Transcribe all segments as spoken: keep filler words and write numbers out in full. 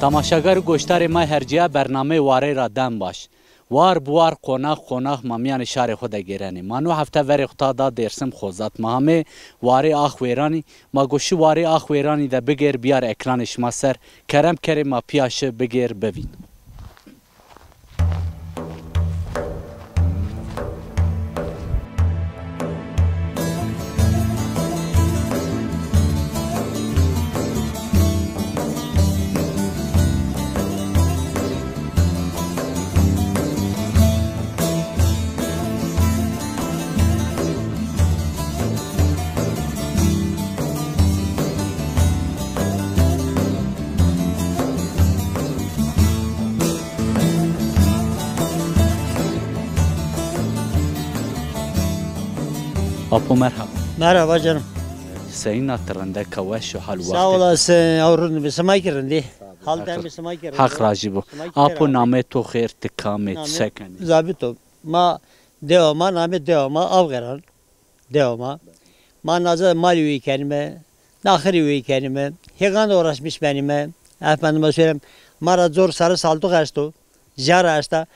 Temaşegar û goşdarê ma hercîya bernameyê Warey ra dem baş. War bi war, qonax qonax ma mîyanê şarê xo de gêrenê. Ma no hefte verê xo ta da Dêrsim Xozat. Ma hamê warê Ax Wêranî. Ma go şi warê Ax Wêranî de bigêr biyar ekranê şima ser. Kerem kerê ma pîya şi bigêr bivîn. Apo, merhaba. Merhaba canım. Seyîn a, ti rindeka, weş o, hal û wextê? Sağ olasın, ew rind bi, sima kî rindî. Hal demê sima kî rind o. Heq razî bo. Sima kî xêr. Apo, namê to xêr, ti kam ê, ti se kenê? Namê Zabit o. Ma dewa ma, namê dewa ma Avxeran. Dewa ma. Ma naza malî wey kenîme, naxirî wey kenîme, hêgan de uğraşmış benîme. Efendime söyleyeyim, ma ra cor Sarı Saltuk esto, jara esta.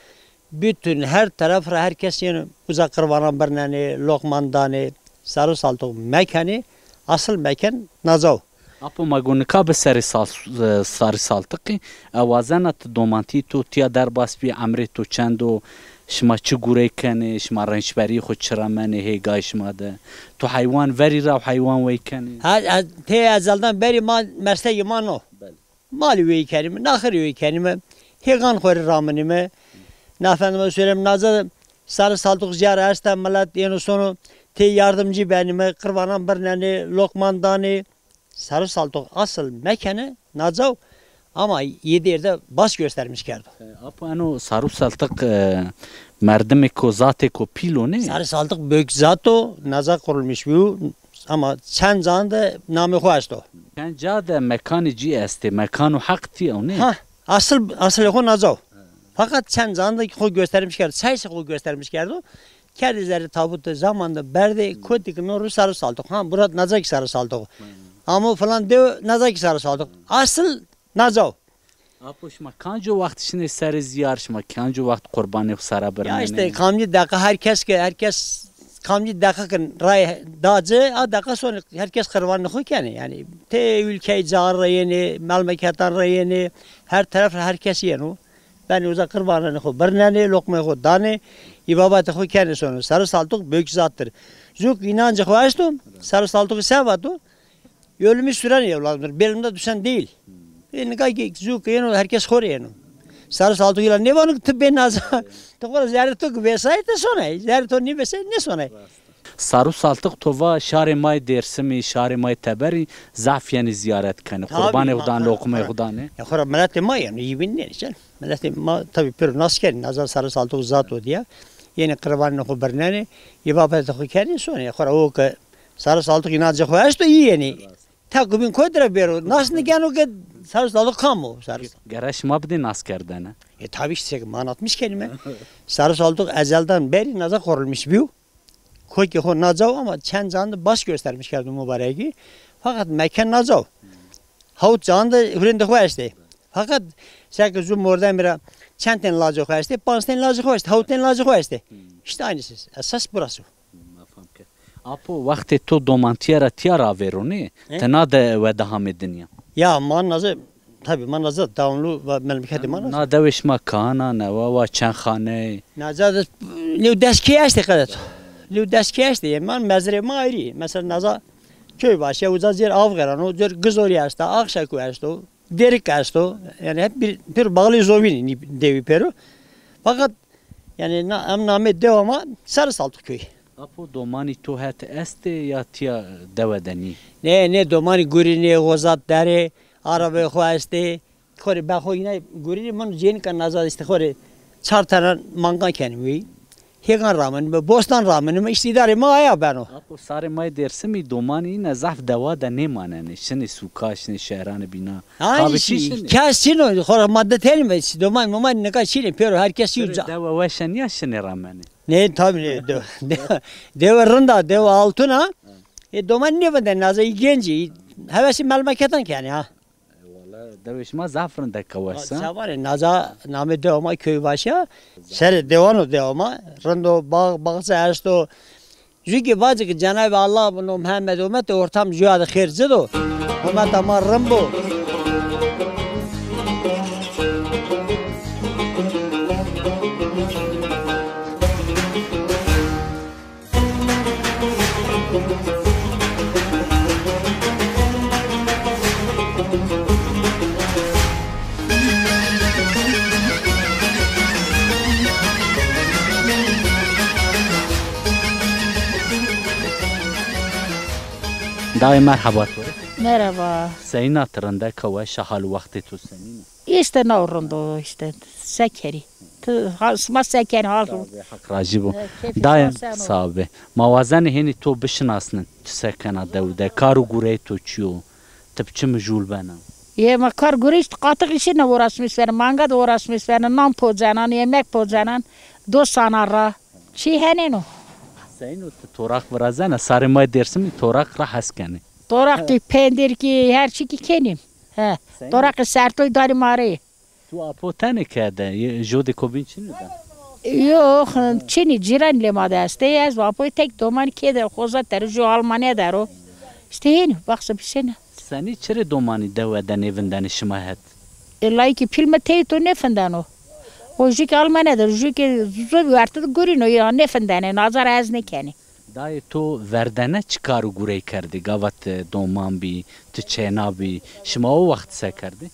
Bütün her taraf ra herkes yeno uza qirbanan birnenê, loqman danê, Sarı Saltuk mekenê, asıl meken naca o. Apo, ma go nika bi serê sal-, e, Sarı Saltıkî, e, wazena ti domantî to tîya derbas bî, emrê to çend o, şima çi gurey kenê, şima rençberî xo çi remenê hêgayê şima de? To heywan verî ra heywan wey kenê? Ha, ha, tê ezeldan berî ma, meslekê ma no. Belê. Malî wey kenîme, naxirî wey kenîme, hêgan xo rê raminîme. Na efendime söyleyeyim, naca Sarı Saltuk jara esta, milet yeno sono, tê yardımcı benîme, qirbanan birnenê, loqman danê. Sarı Saltuk asıl mekene naca o, ama yedi yerde baş göstermiş kerdo. E, apo, eno Sarı Saltuk, e, merdimêko, zatêko pîl o nê? Sarı Saltuk büyük zat o, naca kurulmuş bu, ama çend can de namê xo esto. Çend ca de mekanê cî estê, mekano heq tîya o nê? Ha, asıl, asılê xo naca o. Fakat çend can de xo göstermiş kerdo, çayse xo göstermiş kerdo. Kerdê zerrê tabut de, zaman de berdê, kotî ki no ru Sarı Saltuk. Ha, bura naca kî Sarı Saltuk. Amo filan dew naca kî Sarı Saltuk. Asıl naca o. Apo, şima kanco wext şinê serê zîyar, şima kanco wext qurbanê xo sera birnenê? Ya işte, kamcî deqa herkes ki, herkes kamcî deqa ki ray da ci, a deqa sonê herkes qirbanê xo kenê. Yanî tê ülkey, ca ra yenê, memleketan ra yenê, her taraf ra herkes yeno. Benê uza qirbananê xo birnenê, loqmeyê xo danê, îbabetê xo kenê sono. Sarı Saltuk büyük zattır. Zuk inancê xo esto, Sarı Saltuk se vato? Ölümü süren evlattır, belinde düşen değil. E, nika ki zuk yeno, herkes xo rê yeno. Sarı Saltuk îla nêvano ki ti bê naza, ti xo ra zerrê to ki vêsay ti sonay, zerrê to nêvêsay nêsonay. Sarı Saltuk, to va şarê ma yê Dêrsimî, şarê ma yê Teberî zaf yenê zîyaret kenê. Tabii, qurbanê xo danê, loqmeyê xo danê. Ya xora miletê ma yeno, îbin nênê can. Miletê ma tabii pêro nas kenê, naza Sarı Saltuk zat o diye. Yenê qirbanê xo birnenê, îbabetê xo kenê sonê. Ya xora o ke Sarı Saltuk inancê xo esto, î yenê. Tek bîn kotî ra bêro, nas nêkeno ke Sarı Saltuk kam o, Sarı Saltuk. Gere şima bidê nas kerdene. E, tabii işte, ma anlatmış kenîme. Sarı Saltuk ezelden beri naza kurulmuş bîyo. Kokê xo naca o ama çend can de baş göstermiş kerdo mubarekî. Fakat mekan naca o. Hawt can de hurêndê xo estê. Fakat seke zu mordemî ra çend ten lacê xo estê, panc ten lacê xo estê, hawt ten lacê xo estê. İşte aynısı. Esas burası. Ma fam ke. Apo, wextê to domantîye ra tîya ravêro nê? He? Ti na dewe de hamê dinya? Ya ma naze, tabii ma naze, taunlu va memleketê ma naze. Na dewê şima kan a, newa wa, çend xane? Naza de nêw des key estê qede to. Nêw des key estê. Yanî ma mezrê ma ayrı. Mesela naza Köybaşı, uza cêr Avxeran o, cêr Gizolî esta, Axşeku esto, Derik esto. Yanî hep bir, bir bağlı zovînî nî dewî pêro. Fakat yanî na, em namê dewa ma Sarı Saltuk köyü. Apo, domanî to het estê ya tîya dewe de nî? Nê, nê, domanî gurînê, xozat derê, arabeyê xo estê. Xo rê be xo yîna gurînê, min cênika naza işte xo rê çar tene mangan kenîme. Hêgan ramenîme, bostan ramenîme, işte îdarê ma aya beno. Apo, sarê ma yê Dêrsimî domanî îne zaf dewa de nêmanenê. Şinê sûka, şinê şehranê bîna. Aynı şey. Kes çin o, xora ma de tenîme, doman moman nika çin ê, pêro her kes yû ca. Dewe weşe nîya şinê ramenê? Nê, tabii nê. Dewe, dewe, dewe rind a, dewe altun a. E, doman nêvindê, naza î genc î, hevesî melmeketan kenê ha. Dewê şima zaf rindeke wes a. Sevarê naza namê dewa ma Köybaşı ya. Serê dewan o dewa ma. Rind o, bağ, bağçe esto. Jû ki vacî ki Cenab-ı Allah no Muhammed omete ortam jûya de xêr ci do. Ometa ma rind bo. Dayê, merheba to rê. Merheba. Seyîn a, ti rindeke weş a, hal û wextê to senîn o? Îşte na rind o, îşte se kerî. Ti, ha, sima se kenî, hal. Sağ ol, Heq rajî bo. E, keyfê sima seno? Dayê, sağ be. Ma wazenê hênî to bişinasnin. Ti se kena dew de? Kar û gureyê to çi yo? Ti bi çi mijûl bena? Yê ma kar gureyî îşte, qatix îşî ne uğraşmış bena, manga de uğraşmış bena, nan pocenan, yemek pocenan, dostana ra. Çi henêno? Seyîn o, ti toraq virazena? Sarê ma yê Dêrsimî toraq ra hes kenê. Toraq kî, pendir kî, her çî kî kenîm. He. Seyîn o. Toraqê sertoy danî ma rê. Tu apo tenê kerde, jodê kobîn çinî da? Yox, çinî, cîranî lê ma de estê. Ez apoyê tek, domanî kê de, xoza der o, jû Almanya der o. Îşte hênî, baxsa bişêne. Senî, çirê domanî dewe de nêvindenê şima het? E, layikî pîl mi tey to nêfindeno. O jû kî Almanya der o, jû kî zobî werte de gurîno, ya nêfindenê, naza ra ez nêkenî. Dayê, to verdene çi kar û gurey kerdî? Gava ti doman bî, ti çêna bî, şima o wext se kerdî?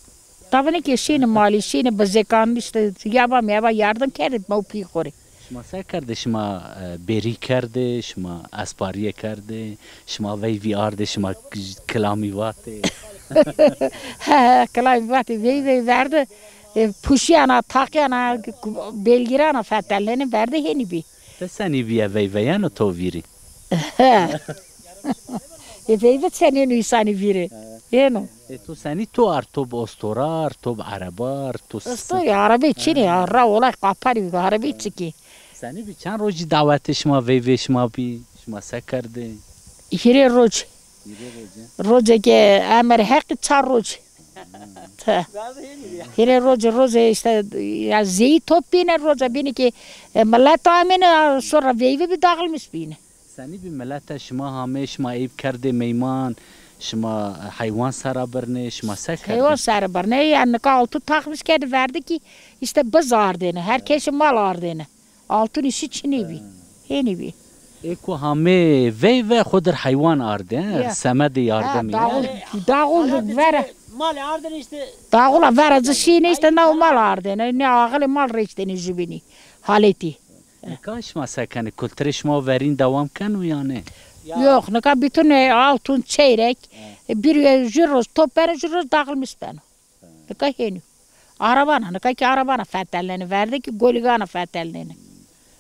Tabii ki şînî malî, şînî bizêkan, îşte yaba meyaba yardim kerdî, ma û pî xo rê. Şima se kerdê? Şima, e, bêrî kerdê, şima esparîye kerdê, şima veyvî ardê, şima k-, kilamî vatê. He, he, kilamî vatê, veyvê verdî, e, puşîyana, taqîyana, belgîrana fetelnenê, verdî hênî bî. Ti senî bîye, veyveyeno to vîrî? E, veyve çenêno însanî vîrî. He. Êno. E, to senî, to ard, to bi ostora ard, to bi ereba ard, to s- Ostorî, erebey çinî ya, ra olay qapanî, erebey çikî. Senî bî, çend rojî dawetê şima, veyvê şima bî, şima se kerdê? Hîrê roc. Hîrê roc e? Rocê ke emir Heqî çar roc. Te. Hîrê rocî, rocê îşte, ya zey top bîne, roca bîne ki, e, milet amêne, sonra veyve bî dağılmış bîne. Senî bî, milete şima hamê, şima eyb kerdê meyman, şima heywan sera birnê, şima se kerdê? Heywan sera birnê, ya nika altun takmış kerdî verdî ki, îşte biz ardêne, her keşî mal ardêne. Altun îşî çinî bî. Hênî bî. Ê ku hamê veyve xo dir heywan ardê, he? Ya. Semedê yardimî, he? Dağul, dağul vera. Malê ardêne îşte. Dağula vera ci şîne îşte, na mal ardêne. Ne axilê mal rêştêne jubînî. Haletî. Nika şima se kenê? Kulturê şima verîn dewam keno yanî? Yox, nika bütün, e, altun, çeyrek, e, bir, e, jü roz top beno, jü roz dağılmış beno. Nika hênî. Arabana, nika ki arabana fetelnenê, verde ki goligana fetelnenê.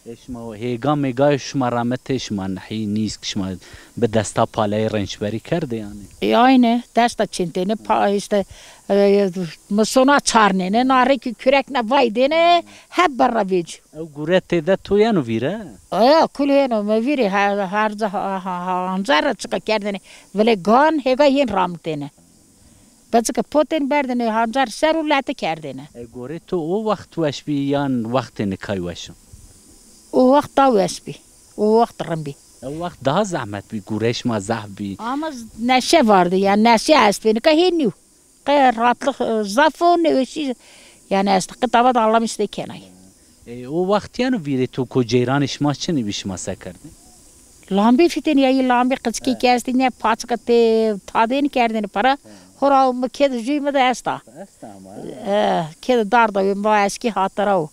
E, şima hêga mêgayê şima rametê şima nihî, nîsk, şima bi desta paleyê rençberî kerdê yanî? E, ayne, desta çintêne, pa, îşte, e, misona çarnêne, narê ki kürekna vaydêne, hep birra vêcî. Ew gure têde to yeno vîre? E, kul hêno, mi vîrê her, her, ha, ha, ha, hancar ra çiqa kerdêne, vilê gan, hêga yên ramitêne. Becike potên berdêne hancar ser û lete kerdêne. E, gorê to o wext weş bî yan wextê nikay weş o? O wext daha weş bî. O wext rind bî. E, o wext daha zehmet bî, gureyê şima zehf bî. Ama neşe vardı, yani neşe estbî. Nika hê nîyo. Qe rahatlık, e, zaf o, neweşî yani est. Qe tava da Allah'ım işte kenay. E, o wext yeno vîrê to ko ceyranê şima çinî bî, şima se kerdê? Lambê fitêne ya, yê lambê qickê ki estê, ne paçika tê tadêne kerdêne para. He. Hora mi kêde jûyê mi de esta. Esta ama, he. E, kêde darda wê, mi va eskî hatira o.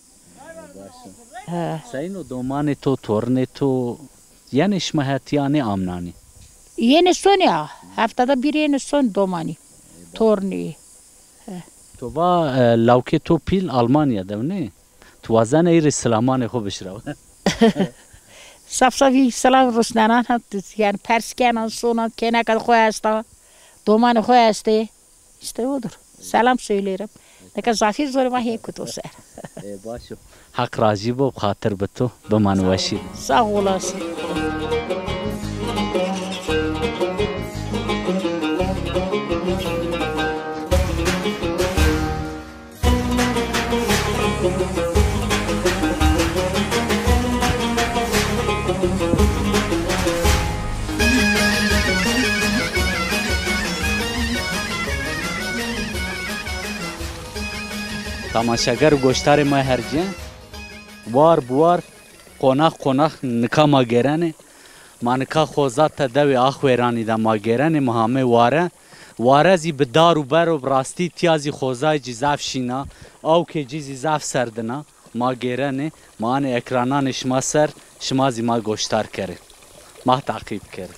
Baş o. He. Seyîn o, domanê to, tornê to yenê şima het ya nê amnanî? Yenê sonê ya. Heftada bir yenê son domanî. Tornî. He. To va, e, lawkê to pîl Almanya de nê? Tu wazenê ey rê silamanê xo bişiraw. Saf safî silam rusnenan ha, yani pers kenan, sonan, kêneka xo esta, domanê xo estê. İşte odur. Selam söylerim. Nika zafî zorê ma hê kuto ser. E, baş o. Heq rajî bo, xatir bi to, biman weşî. Sağ olasın. Temaşeger û goştarê ma hercî, war bi war, qonax qonax nika ma gêrenê. Ma nika Xozate dewê Axwêranî de ma gêrenê, ma hamê ware. Ware zî bi dar û bero, bi rastî tîya zî xozayê cî zaf şîn a, awkê cî zî zaf serdin a. Ma gêrenê, ma anê ekrananê şima ser, şima zî ma goştar kerê. Ma teqîb kerê.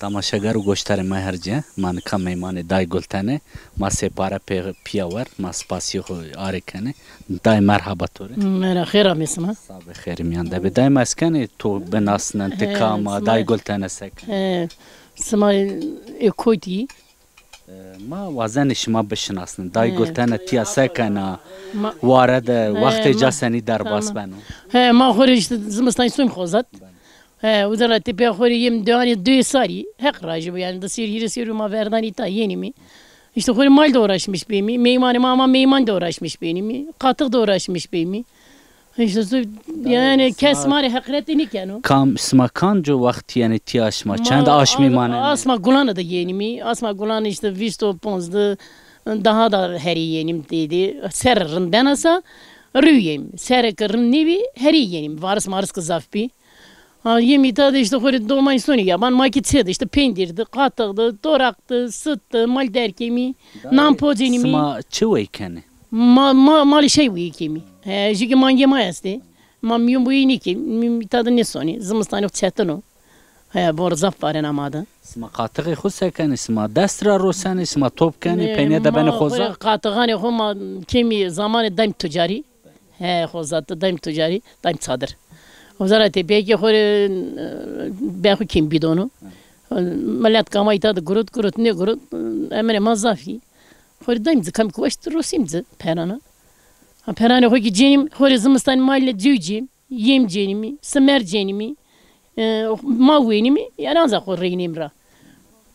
Temaşeger û goştarê ma hercî, ma nika meymanê Day Gultene, ma sêpare pê pîya wer, ma spasîyê xo arê kenê. Day, merhaba to rê. Mera, xêr amê sima. Sabe xêrî mîyan de bê. Day, ma ez kenê to binasnen, ti kam a, Day Gultene se kenê? He, sima ê kotî? E, ma wazenê şima bişinasnin. Day Gultene tîya se kena? Ware de wextê ca senî derbas beno? He, ma xo rê îşte zimistanî sonîm Xozat. He, uza ra tepîya xo rê yêm dewanê duyê sarî. Heq rajî bo, yanî di sêr hîrê sêr o ma verdanî ta yenîmî. Îşte xo rê mal de uğraşmış bêmî. Meymanê ma, ma meyman de uğraşmış bênîmî. Qatix de uğraşmış bêmî. Îşte tu, yanî kes ma rê heqîretî nêkeno. Kam, sima kanco wext yenê tîya, şima çend aşmî manenê? Asma Gulane de yenîmî. Asma Gulane îşte vîst û ponc de, daha da herî yenîm têdî. Serre rind bena sa, rî yêm. Serre ke rind nêbî, herî yenîm. Varis maris ke zaf bî. Ha, yêm îta de îşte xo rê domanî sonî yaban, ma kî çê de, îşte peynîr de, qatix de, toraq de, sit de, mal derg kemî, nan pocenîmî. Sima çi wey kenê? Ma, ma, malê şey wey kemî. He, jû kî mangê ma estê. Ma mîyon boyî nêkemî, îta de nêsonî. Zimistanê xo çetin o. He, bor zaf varena ma de. Sima qatixê xo se kenê? Sima dest ra rosenê, sima top kenê, peynîye de benê xoza? Qatixanê xo ma kemî zamanê daym tucarî. He, Xozat de daym tucarî, daym çadir. Uza ra tepîya kî xo rê, e, bê xo kêm bîdono. Milet kama îta de gurut, gurut, nêgurut, emenê ma zaf î. Xo rê daym ci, kam kî waşt rosîm ci perana. Ha, peranê xo kî cênîm, xo rê zimistanî ma île cêw cêm, yêm cênîmî, simer cênîmî, e, ma wenîmî, yanî ancax xo reynîm ra.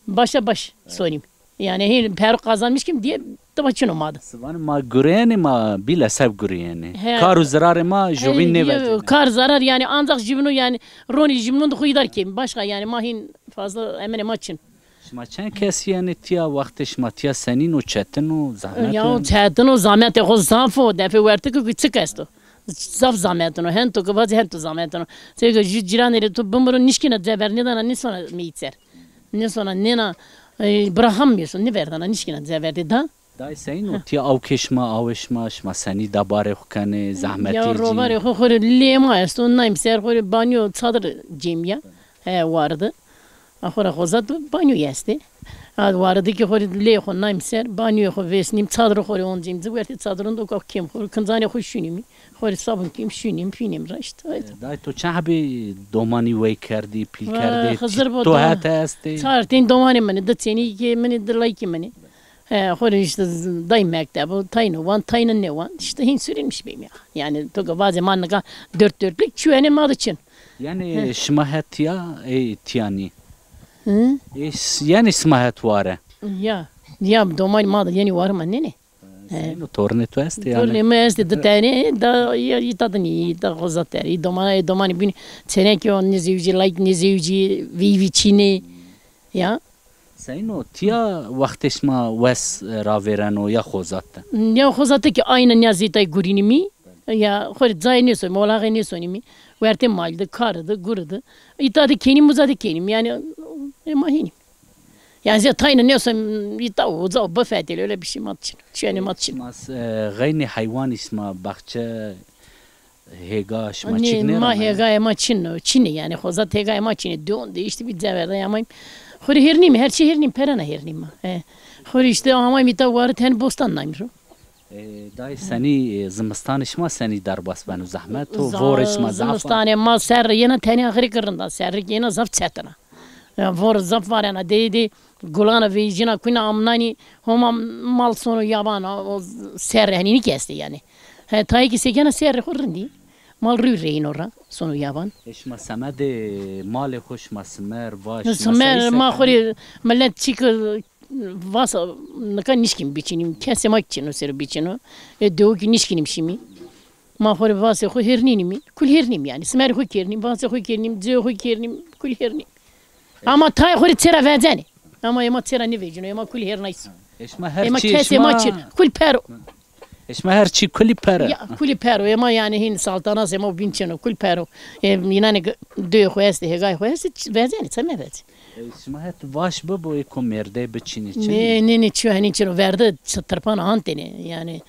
Başa baş sonîm. Yanî hên pero qazanmış kîm diye dima çin o ma de. Sivanê ma gureyenê, ma bîle seb gureyenê. He. Kar û zirarê ma jubîn nêvecenê. Kar zarar yanî ancax jubîno yanî ronî jubînon de xo îdar kêm. Başka yanî ma hên fazla emenê ma çin. Şima çend kesî yenê tîya, wextê şima tîya senîn o, çetin o, zahmet o? Ya çetin o, zahmetê xo zaf o, defê wertike kî çik esto. Zaf zahmetin o, hento ke vacî hento zahmetin o. Çêke jû cîranê rê to bimiro nişkîna cever nêdana, nêsona meyît ser. Nêsona nêna, e, biraxan mêso, nêverdana, nişkîna cever de da. Dayê seyîn o, tîya awkê şima, awê şima, şima senî da barê xo kenê, zehmetê cî? Ya robarê xo, xo rê lê ma esto, naym ser xo rê banyo, çadir cêmîya. He, warde. A xo ra Xozat de banyoyî estê. A warde kî xo rê lê xo naym ser, banyoyê xo vêsnîm, çadirê xo rê oncîm ci, wertê çadiron de o ka kêm xo rê, kincanê xo şunîmî. Xo rê sabun kîm, şunîm, fînîm ra îşte. E, dayê to çend hebî domanî wey kerdî, pîl kerdî? Xizir bo, to hete estê? Çar tîn domanê min ê, di çênîkê min ê, di laykê min ê. He, xo rê îşte z-, day mektebo, tayno wan, tayno nêwan. Îşte hîn sürülmüş bîm ya. Yanî to ke vazê ma nika dört dörtlük çuwenê ma de çin. Yanî şima het tîya, ey tîya nî? Hı? Ê s-, yanî sima het ware? Ya, ya domanê ma de yanî ware ma nênê. Seyno tornê to estê yanî? Tornê mi estê di tenê, da ya îta de nî, îta Xozat der. Î domana, ê domanê bînî çênekê o nêzewicî, layk nêzewicî, vî vî çînê. Ya. Seyno, tîya wextê şima wes, e, ravêreno ya Xozat de? Ya Xozat de kî ayna nîya zî tay gurînîmî. Ya xo rê cayê nêsonîmî, olaxê nêsonîmî. Wertê mal de, kar de, gur de. Îta de kenîm, uza de kenîm. Yanî, e, ma hînîm. Yanî zî tayna nêson, îta uza bifetelî, öyle bir şey ma çin. Çuwenê ma çin. Şima, e, xeynî heywanî şima, baxçe, Hêga şima çik nêra? Nê, ma hêgayê ma çin o, çin ê yanî, xozat hêgayê ma çin ê. Dewon de îşte bî ceverdayê amayîm. Xo rê hêrnîm, her çî hêrnîm, pera na hêrnîm ma. He. Xo rê îşte amayîm îta ware tenê bostan nayîm ro. E, dayê senî, e, zimistanê şima senî derbas beno, zehmet o, vorê şima zaf a? Zimistanê ma serre yena tenê axirî ki rind a, serre ki yena zaf çetin a. Ya, vor zaf varena, dey dey gulana veycîna kuyna amnanî, homa mal sono yaban, o serre henî nî ki estê yanî. He, tayê ki sekena serre xo rindî. Mal rû reyno ra, sono yaban. E, şima semedê malê xo şima simer, vaş, simer, ma xo rê milet çî ki vasa nika nişkîm biçînîm. Kesê ma ki çino sero biçîno. E, dewo ki nişkînîm şimî. Ma xo rê vasê xo hêrnînîmî, kul hêrnîm yanî. Simerê xo kêrnîm, vasê xo kêrnîm, ceyê xo kêrnîm, kul hêrnîm. Ama tayê xo rê çêra vecenê. Ama ema çêra nêvecîno, ema kul hêrnayîs. E, şima her çî, ema kesê ma çin, kul per o. E, şima her çî kulî per e. Ya, kulî per o, ema yanî hîn saltanas ema bîn çin o, kul per o. E, înanê duyê xo estê, hêgayê xo estê, vecenê, çe mevecê. E, şima het vaş bibo, ê ko mêrdey biçînî çin? Nê, nê, nê, çîyo henî çin o, verde tirpan antêne, yanî.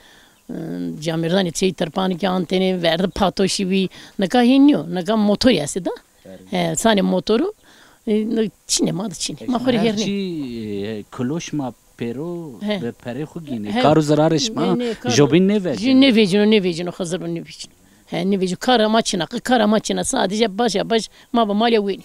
Camêrdanê çêyî tirpanî ke antêne, verdi patoşî bî. Nika hîn nîyo. Nika motorî estê da. He, sanê motoru, e, çinê ma de çinê. Ma xo rê hêrnê. Çî, e, kiloş ma pêro bi perê xo gînê. Kar û zirarê şima jobîn nêvecîno. Nêvecîno, nêvecîno, Xizir bo nêvecîno. He, nêvecîno. Kara ma çina, qi kara ma çina. Sadece baş ya baş ma bi malya wênî.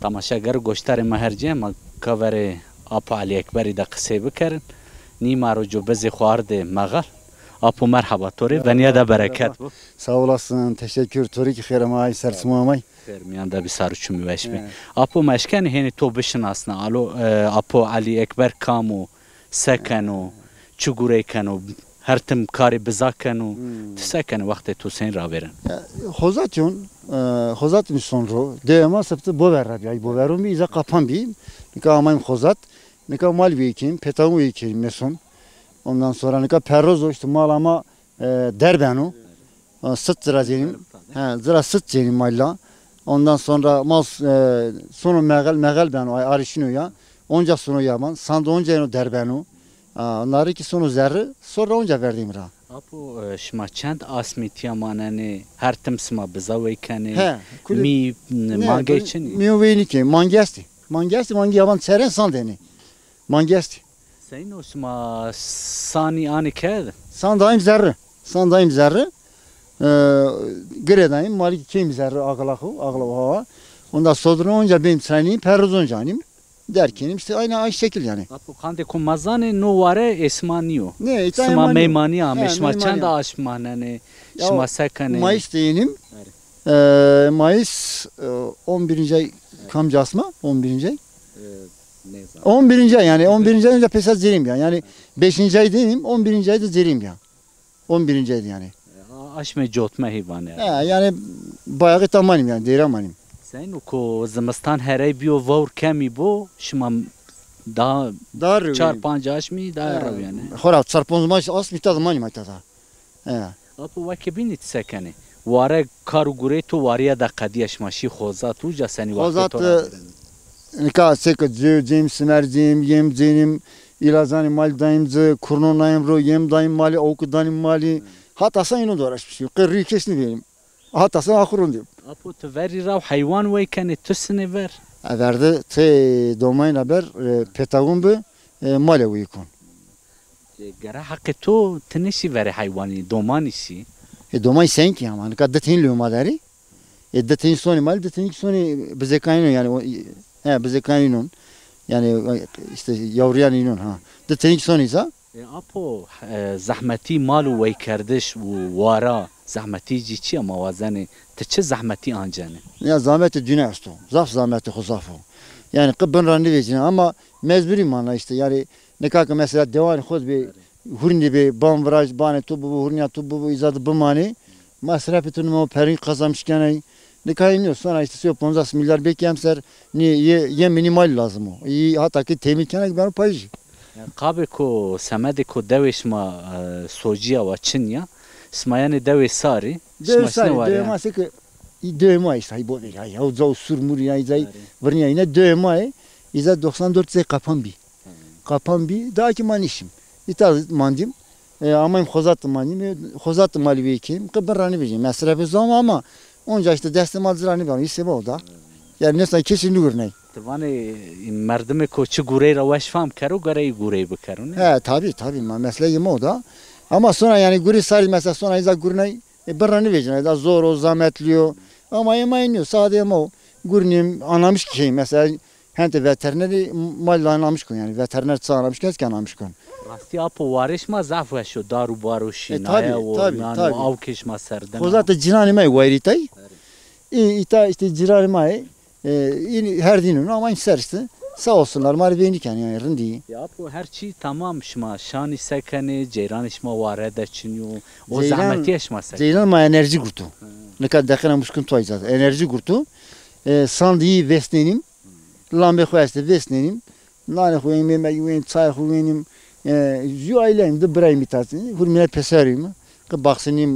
Temaşeger û goşdarê ma her cê, ma ka verê Apo Elî Ekberî de qisey bikerin. Nî ma ro cobizê xo ardê Mexel. Apo, merheba, to rê, venya de bereket bo. Sağ olasın, teşekkür. To rê kî xêr ama ay, ser sima amay. Xêr mîyan de bî, sar û çimî weş bî. Apo, ma eşkenê hênî to bişinasna. Alo, e, Apo Elî Ekber kam o, se keno, çi gurey keno, her tim karê biza keno, ti se kenê, wextê to senî ravêreno? Ya, Xozat yon, e, Xozat mi son ro. Dewe ma sebti Bover ra bî. Ay Boveron bî, îza qapan bî. Nika amayîm Xozat. Nika mal weyî kenîm, petawun weyî kenîm meson. Ondan sonra nika perroz o, îşte mala ma e, der beno. E, sit zira cenîm. He, zira sit cenîm malla. Ondan sonra mal, e, sono Mexel, Mexel beno, ay arişîno ya. Onca sono yaban, sand onca yeno der beno. A, onları ki sono zerri, sonra onca verdim ra. Apo, e, şima çend asmî tîya manenê, her tim sima biza wey kenê? He, kulî. Mî, mangey çinî? Mîyo wey nî ke, mangî estî. Mangî estî, mangî yaban çeren sand enê. Mangî estî. Seyno sima sanî anî kerd? San dayîm zerri. San dayîm zerri. E, gire dayîm, malî kî keyîm zerri, axila xo, axila hawa. Onda sodrino onca bêm çaynî, perroz onca anîm. Der kenîm, îşte ayna ay şekil yanî. Apo, qandê ko ma zanê, no ware ê sima nîyo. Nê, îta sima meymanî amê. He, şima çend aşm manenê? Ya, şima se kenê? Mayıs de yenim. E, Mayıs, e, on birinci ay kamcı asma? On birinci ay. E, nêzan. On birinci ay yanî, on birinci ay onca pêsa cirîm ya. Yanî beşinci ay denim, on birinci ay de cirîm ya. On birinci ay de yanî. E, a-, aşmê cotme hî vanê. He, yanî bayağı ta manîm yanî, dêra manîm. Seyno ko zimistan herey bîyo, vewr kemî bo, şima daha çar panc aşmî daha rew yanî. Xora çar panc maş asmî ta de manîm ay ta de. He. Apo, weke bînî ti se kenê? Ware kar û gureyê to warîye de qedîya, şima şî Xozat, uca senî wextê to ra vêreno? Xozat, e, nika seke cê-, cêm simer cêm, yêm cênîm, îlacanê malî dayîm ci, kurno nayîm ro, yêm dayîm malî, awki danîm malî. Hata sa îno de uğraşmışım. Qey rî kes nêbînîm. Hata sa axir rindîm. Apo, ti verî raw heywan wey kenê, tu sinê ver? E, verdi tê domayîna ber, e, petawun bi, e, male wey kon. Gere heqê to ti nêşî verê heywanî, domanî şî. E, domanî senkî ama, nika di tenî lewê ma der ê. E, di tenî sonê ma, di tenî kî sonê bizêkanî non, yanî o, he, bizêkanî non. Yanî, işte, yavruyanî non, ha. Di tenî kî sonê îza. E, apo, e, zehmetî mal û weykerdiş û wara, zehmetî cî çi ya ma wazenê? Ti çi zehmetî ancenê? Ya, zehmetê dîne esto. Zaf zehmetê xo zaf o. Yanî qe bin ra nêvecîne ama mecburî mana işte. Yanî nika ke mesela dewanê xo de bê, hurnî bê, ban viraj, banê to bibo, hurnîya to bibo, îza de bimanê. Masrefê to nîmo, perî qazanmiş kenay. Nika nîyo, sona işte sey û poncas milyar bêkî emser, nî yê, yê mînîmal lazim o. Î hata ke temîn kena ke beno pay jî. Yanî qabê ko, semedê ko dewê şima, e, socîya wa çin ya. Şima yenê dewê sarî. Dewê sarî, dewê ma seke, dewê ma işte, hay bo, hay, hay, uca û sur mur ya, îza virnîya, yine dewê ma yê, îza doksan dört zey qapan bî. Qapan bî, daha kî ma nîşim. Îta mandîm. E, amayîm Xozat de manîm. E, Xozat de malî wê kêm. Qe bin ra nêvejîm. Mesrefê zam ama onca işte destê ma ci ra nêbeno. Îsê ma o da. Yanî nêsna kesî nêgurney. Ti vanê, e, merdimê ko çi gurey ra weş fam kero, gereyî gurey bikero, nê? He, tabî, tabî. Ma mesleyê ma o da. Ama sona yanî gurî sarî mesela sona îza gurney, e, bin ra nêvejîna. Da zor o, zametlî yo. Ama ê ma nîyo, sade ma o. Gurnîm, anamiş kî keyîm. Mesela Hente veterînerî mal anamiş kon, yanî veterîner çi anamiş kon, ez kî anamiş kon. Rastî apo, warê şima zaf weş o, dar û bar o, şînaye o, tabî, tabî. Awkê şima serdin a. Xozat de cîranê ma yê, wayîrî tay. Erê. Î, îta işte cîranê ma yê, e, în her dîn ûn ama în ser işte. Sağ olsunlar, ma rê veyni ken yanî, rindî. Ya apo, her çî tamam, şima şanî se kenê, ceyranê şima ware de çin yo, o zehmetîye şima se kenê? Ceyran ma enerjî gurto. Nika deqena muşkun to îza de. Enerjî gurto. E, sandî yî vêsnenîm. Lambê xo estê, vêsnenîm. Nanê xo wênîm, mêmegî wênîm, çayê xo wênîm. E, jû aîleyîm, di birayîm îta. Hurmîne pêserîm. Qe baxsinîm,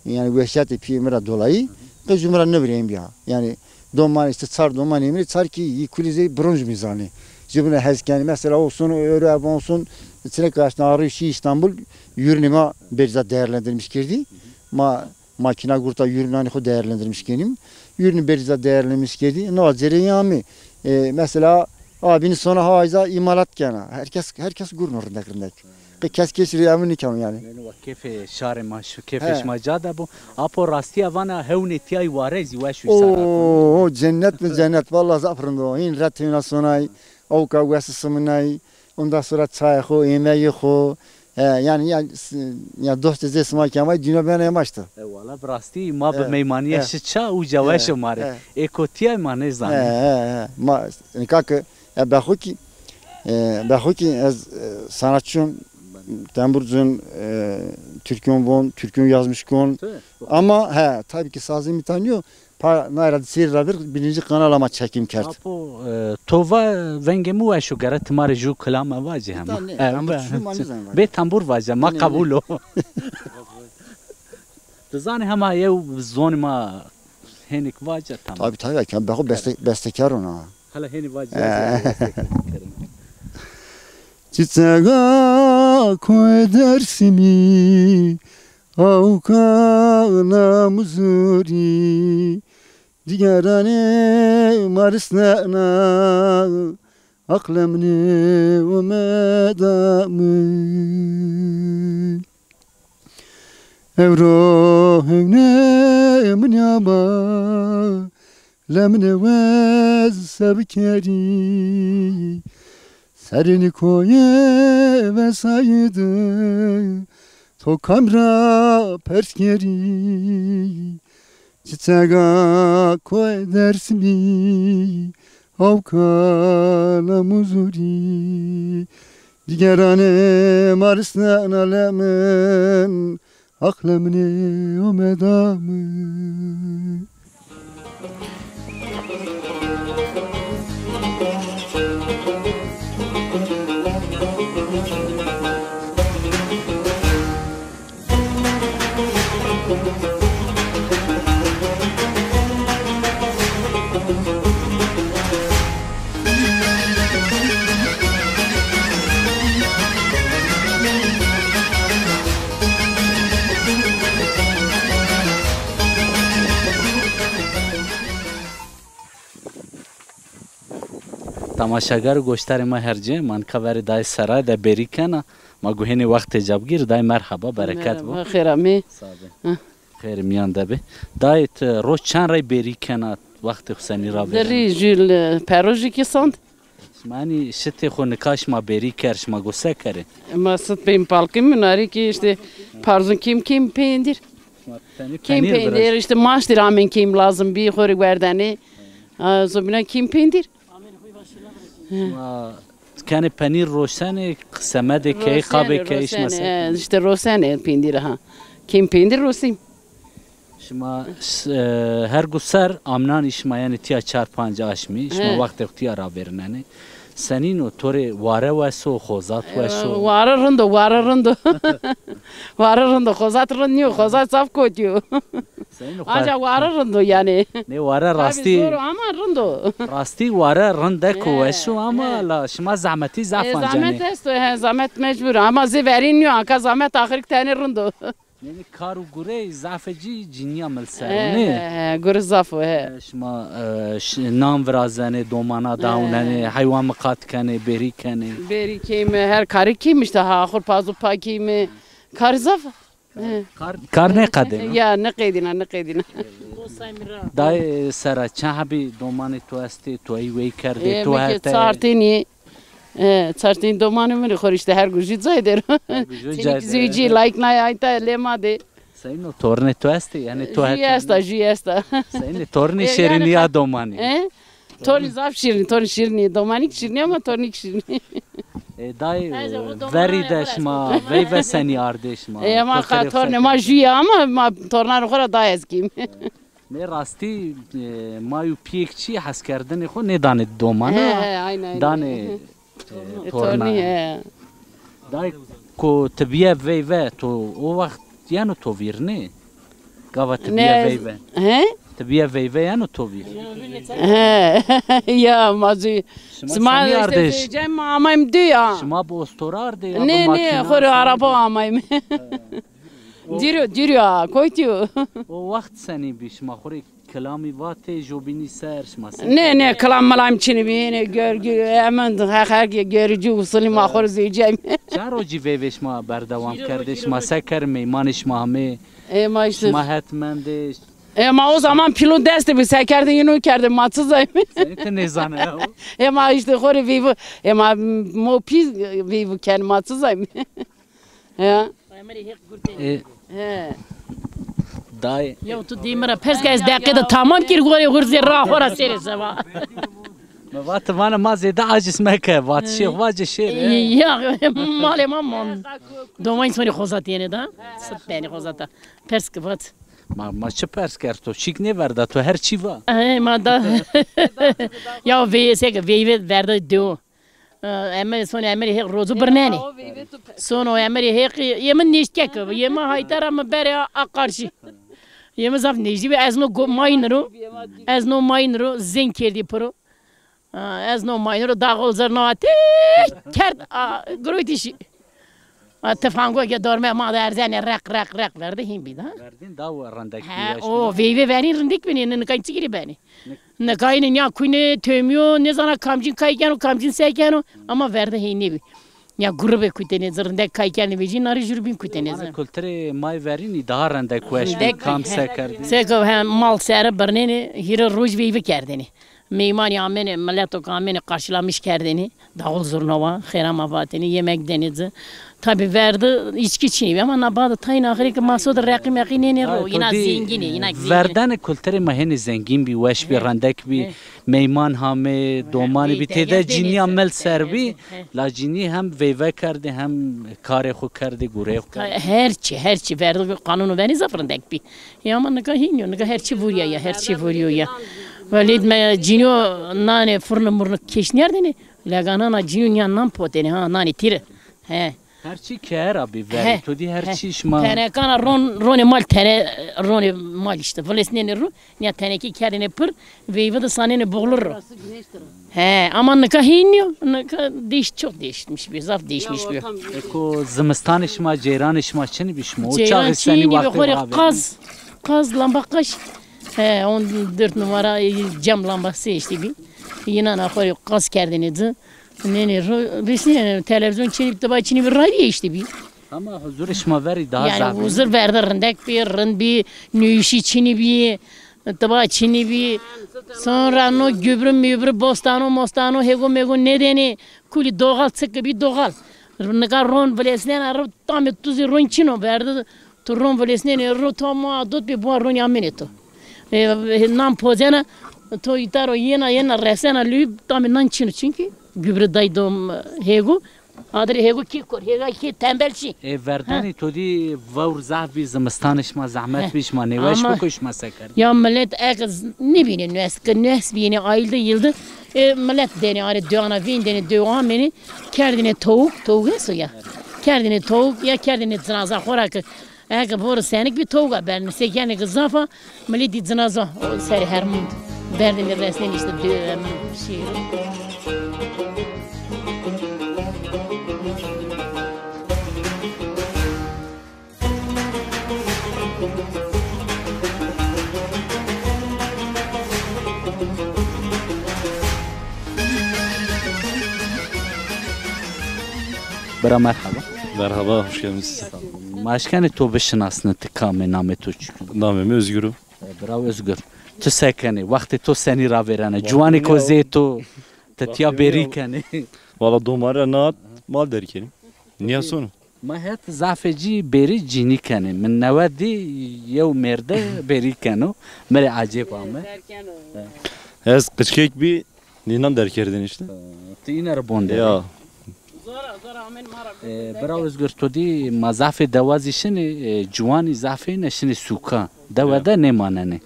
e, yanî wesîyetê pîyê mi ra dolayî. Qe jû mi ra nêvirîyayîm bîya. Yanî doman, işte çar domanê mi rê, çar kî yî kulî zey bronz mi zanê. Jûbîne hez kenî. Mesela o son, ewro ev on son, çineke aşna arî şî Îstanbul, ürünê ma berî za değerlendirmiş kerdî. Ma Makîna gurta, ürünanê xo değerlendirmiş kenîm. Ürünî berî za değerlendirmiş kerdî. No cereyî amê. E, mesela, a bînî sona ha îza îmalat kena. Herkes, herkes gurno rindek rindek. Qe kes kesî rê emin nîkeno yanî. Yanî wa kêfê şarê ma, şu kêfê şima ca de bo. Apo, rastîya vana hewnê tîyayî, warey zî weş û sera. Oo, cennet mi cennet. Vallahi zaf rind o. Hîn ret hêna sonay. Awka wes siminay. Ondan sonra çayê xo, êmegê xo. He, yanî, ya, s-, ya dostê zê sima kî amay, dîno bena ema işte. E, wala bi rastî ma bi meymanîye şi ça, uca weş o ma rê. Ê ko tîya ma nêzanê. He, he, he. Ma, nika ke, ya, be xo kî, e, be xo kî ez, e, sanatçîyon, temburcun, e, türküyon von, türküyon yazmış kon. Ama, he, tabii ki sazê mi tanîyo. Pa nayra di sêrî ra vir birinci kanala ma çekim kerd. Apo, e, to va vengê mi weş o, gere ti ma rê jû kilame vacê hema. Îta nê, e, tembur çi ma nêzanî vace. Bê tembur vace, ma qebul o. Ti zanî hema yew zonê ma hênik vace, tamam. Tabii, tabii, ya, be xo beste-, bestekar ona. Hala hênî vace. E. Çiçega koyê Dêrsimî, awka na muzurî, dîgeranê ma risnena, aqlê min ê omeda mi. Ewro hewnê min ama, lemine wez se bikerî. Serê nî koyê vesayî de to kam ra pers kerî? Çiçega koyê Dêrsimî, awka na muzurî. Dîgeranê ma risnena, lemine, aqlê min ê omeda mi. Temaşegar û goşdarê ma her ci, ma nika verê dayê Seray de bêrî kena. Ma guhênê wextê ca bigîrî. Dayê merheba, bereket bo. Merheba, xêr amê. Sağ be. Hı. Xêr miyan de be. Dayê ti roj çend rey bêrî kena, wextê xo senî ravêrena? Di rî jûl, e, perojî kî sand. Şima enî şitê xo nika şima bêrî kerd, şima go se kerê? Ma sit peyîn palkî min arî kî îşte parzûn kîm kîm peyndîr. Şima tenî kîm penîr peyndîr, îşte maştî ra amên kîm lazim bî, xo rê werdenê. A, zobîna kîm peyndîr. Şima kenê penîr roşenê, semedê keyê, qabê keyê şima se? Rosenê, rosenê, he, îşte rosenê peyndîr ha. Kîm peyndîr rosîm. Şima s-, e, her gu ser amnanî şima, yanî tîya çar panc aşmî, şima wextê xo tîya ravêrnenê. Senîn o, to rê ware wes o, xozat wes o? E, ware rind o, ware rind o. Ware rind o, xozat rind nîyo, xozat zaf kotî yo. Senîn o? Anca ware rind o yanî. Nê ware rastî. Tabî zor o ama rind o. Rastî ware rindek o, wes o ama la şima zehmetî zaf ancenê. E, zehmet esto, he, zehmet mecbur ama zê verîn nîyo, anka zehmet axirî tenê rind o. Yanî kar û gurey zafê ci cinîya mil ser o, nê? He, he, gure zaf o, he. E, şima, e, ş-, nan virazenê, domana dawnenê, heywan miqat kenê, bêrî kenê. Bêrî keyme, her karî keyme îşte, ha, axur pazo pa keyme. Karî zaf o. He. Kar, kar nêqedêna? Ya, nêqedîna, nêqedîna. Dayê Sera, çend hebî domanê to estê, to ey wey kerdê, to hetê? Çartênî. E, çartên domanê mi rê xo rê îşte her gu jû cay der o. Her gu jû cay der o. Zewcî layik nay ayta lê ma de. Seyno tornê to estê? Yanî to hetê? Jû esta, jû esta. Seyno tornê şêrînî ya domanî? E? Tornî zaf şîrînî, tornî şîrînî. Domanî kî şîrînî ama tornî kî şîrînî. E, dayê, verî de şima veyve senî ardê şima? E, ma qa tornê ma jû ya ama ma tornanê xo ra daha ez kîm. Nê rastî, e, may û pîyêk çî heskerdinê xo nêdanê domana. He, he, aynen, aynen. Danê, e, torna. Tornî, he. Dayê, ko ti bîye veyve, to o wext yeno to vîr, nê? Gava ti bîye veyve. He? Ti bîye veyve yeno to vîr. He, ya, ma zî. Şima senî ardê? Şima îşte zewcîyayme, amayme dû ya. Şima bi ostora ardê ya bi makîna? Nê, nê, xo rê araba amayme. He. Dîro, dîro ya, koytî yo. O wext senî bî, şima xo rê kilamî vatê, jobînî ser, şima se? Nê, nê, kilam milam çinî bî, nê görgü, hemen her, her görücü usulî ma xo rê zewcîyayme. Çend rocî veyvê şima berdewam kerdê, şima se kerdê, meymanê şima amê? E, ma îşte. Şima het mendê? E, ma o zaman pîlûn destê bî, se kerdê, yînû kerdê, ma çi zayme? Senî ti nêzana ya? E, ma îşte xo rê veyvû, e, ma mo pî veyvû kenê, ma çi zayme? Ya. E, he. Dayê. Ya tu dê mi ra pers ke, ez deqe de tamam kir, gorê gurzê ra xo ra sêrê seba. Mi vat vana ma zêde aciz meke, vat şêx vace şêr. Ya, malê ma mon. Domayn sonî xozat yenê da. Sit benî xozata. Pers ke vat. Ma, ma çi pers kerd to? Çîk nêverda to, her çî va. E, ma da. Ya veyve se ke, veyve verda dew. E, emir, sono emirê Hêq rozu birnenê. Sono emirê Hêq, yê mi nêjdî ke, yê mi hayta ra mi berê a, a qarşî. Yê mi zaf nêjdî bî, ez no go-, mayîn ro, ez no mayîn ro, zeng kerdî piro. E, ez no mayîn ro, dağol zurna têk kerd, a, girotî şî. A, tifango ke dorme ma de erzenê req, req, req verde hîn bî da. Verdîn da rindek bî. He, o veyve verîn rindek bînî, nika çi girî benî. Nika înî nîya kuynê, tomîyo, nêzana kamcîn kay keno, kamcîn se keno, ama verde hîn nêbî. Ya grubê kutênê, zî rindek kay kenê vejîn, narê jûr bîn kutênê zî. Kulturê may verînî daha rindek weş bî, kam se kerdî. Seko hem mal sere birnênê, hîrê roj veyve kerdênê. Meymanî amênê, mileto ke amênê, qarşîlamîş kerdênê. Dağol zurna wa, xêra ma vatêne, yemek denê ci. Tabî verde îçkî çinî bî ama na bade tayîn axirî ke ma so de reqî meqî nênê ro, îna zengîn ê, îna zengîn ê. Verdenê kulturê ma hênî zengîn bî, weş bî, rendek bî, meyman hamê, domanî bî, têde cinîya mil ser bî, la cinî hem veyve kerdê, hem karê xo kerdê, gureyê xo kerdê. Her çî, her çî verde qanûno verî zaf rendek bî. Ya ama nika hîn yo, nika her çî vurîya ya, her çî vurîyo ya. Welêt me cinîyo nanê furno murno keş nîyerdênê. Leganana cinîyo nîya nan potêne ha, nanê tîre. He. Her çî keye ra bî verî. To dî her çî şima. Tenekana ron, ronê mal tene, ronê mal îşte. Vilêsnênê ro, nîya tenekî kerdêne pir, veyve de sanêne buxlur ro. He, ama nika hîn nîyo. Nika değiş-, çok değişmiş bî, zaf değişmiş bî. Eko zimistanê şima, ceyranê şima çinî bî şima? O çaxê senî wextê xo rê qaz, qaz, lamba qaş. He, on dört numara, e, cam lambası işte bî. Yînan a xo rê qas kerdêne ci. Nênê ro, resnêne televîzyon çinî bî, tiba çinî bî, radyo îşte bî. Ama huzurê şima verî daha zaf bî. Yanî huzur verde rindek bî, rind bî, nuyişî çinî bî, tiba çinî bî. Sonra no gübrü mübrü, bostano mostano, hêgo mêgo nêdêne. Kulî doğal, çik bî doğal. Nika ron vilêsnena ro, tamê tu zî ron çin o, verde tu ron vilêsnenê ro, to ma dot bî, buwa ronî amênê to. E, e, nan pocena, to îta ro yena, yena resena lû, tamê nan çin o. Çunkî gübre day do, m, hêgo. Adirê hêgo kî kor, hêga kî tembel şî. E, verdanî to dî vewr zaf bî, zimistanê şima zehmet bî, şima nêweş biko, şima se kerdê? Ya millet ek z-, nêbînê nues, ki nues bînê ayîldi yîldi. E, millet dênê arê, döwana vîn dênê, döw amênê, kerdêne towuk, towuk esto ya. Kerdêne towuk ya kerdêne cinaza xo ra ki, eke boro senik bî towuka bernê, sekenê ki zaf a, milletî cinaza o serê hermûn berdêne resnêne îşte dö-, em, şî. Bira merhaba. Merhaba, hoş geldiniz. Ma eşkenê to bişinasnê, ti kam ê, namê to çik o? Namê mi Özgür o. E, bira Özgür, tu se kenê? Wextê to senî ravêrena? Ciwanêko zê to, ti tîya bêrî kenê? Valla domare na mal derg kenî. Nîya sono. Ma het zafê ci bêrî cînî kenê. Mi newe dî yew mêrde bêrî keno. Mi rê ecêb ame. Ez qiçkek bî, nînan derg kerdêne îşte. Ti îne ra bon der ê? Ya. E, bira Özgür, to dî ma zafê dewa zî şinê, e, ciwanî zafê îne şinê sûka. Dewe de nêmanenê.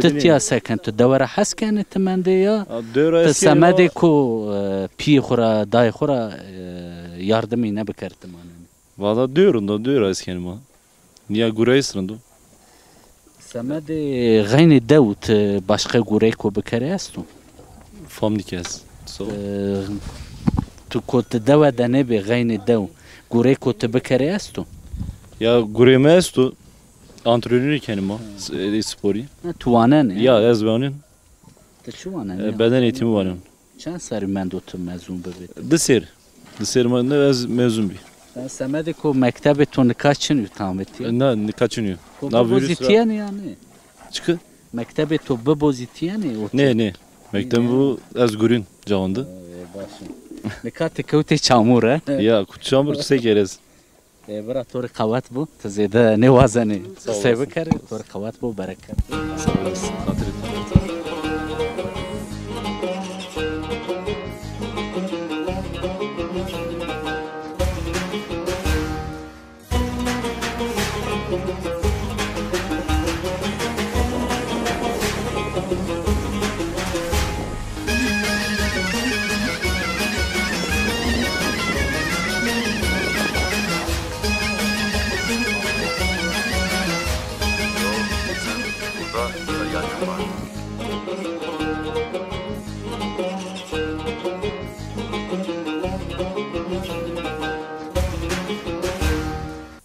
Ti tîya se ken? Tu dewe ra hes kenê, ti mendê ya? Ti semedêko, e, pîyê xo ra, dayê xo ra, e, yardimî nêbikerê, ti manenê? Valla dewe rind o, dewe ra hes kenê ma. Nîya gureyês rind o. Semedê xeynê dew ti başqe gureyêko bikerê esto? Fam nîke ez. So. E, tu ko ti dewe de nêbê, xeynê dew, gureyêko ti bikerê esto? Ya gureyê mi esto. Antrenörî kenî ma, s-, e, sporî. Ha, tu wanenê? Ya, ez wanên. Ti çi wanenê? E, beden eğitimi wanên. Çend serrî mendo ti mezun bibê ti? Di serr. Di serrî mendo ez mezun bî. Sen semedê ko mektebê to nika çin û, tamê tîya? E, na, nika çin û. Ko bibozîtîyenê ya nê? Çiki? Mektebê to bibozîtîyenê o? Nê, nê. Mekteb bu ez gurîn cawinde. E, baş o. Nika ti kewtê çamur, he? Ya, kut çamur se kerez. E, bira, to rê qewet bo, ti zêde nêwazenê. Sağ olasın. Qisey bikerê, to rê qewet bo, bereket. Sağ olasın. Xatirê to.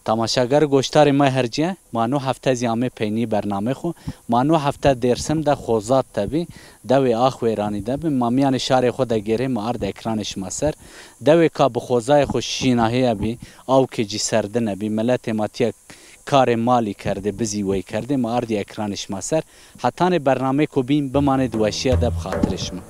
Temaşeger, goşdarê ma hercîye, ma no hefte zî amê peynî bernamê xo. Ma no hefte Dêrsim de Xozat de bî, dewê Axwêranî de bî. Ma mîyanê şarê xo de gêrê, ma ard ekranê şima ser. Dewêka bi xozayê xo şînahîye bî, awkê cî serdine bî, miletê ma tîya karê malî kerdê, bizî wey kerdê, ma ardî ekranê şima ser. Hetanê bernameyêko bîn bimanê di weşîye de bi xatirê şima.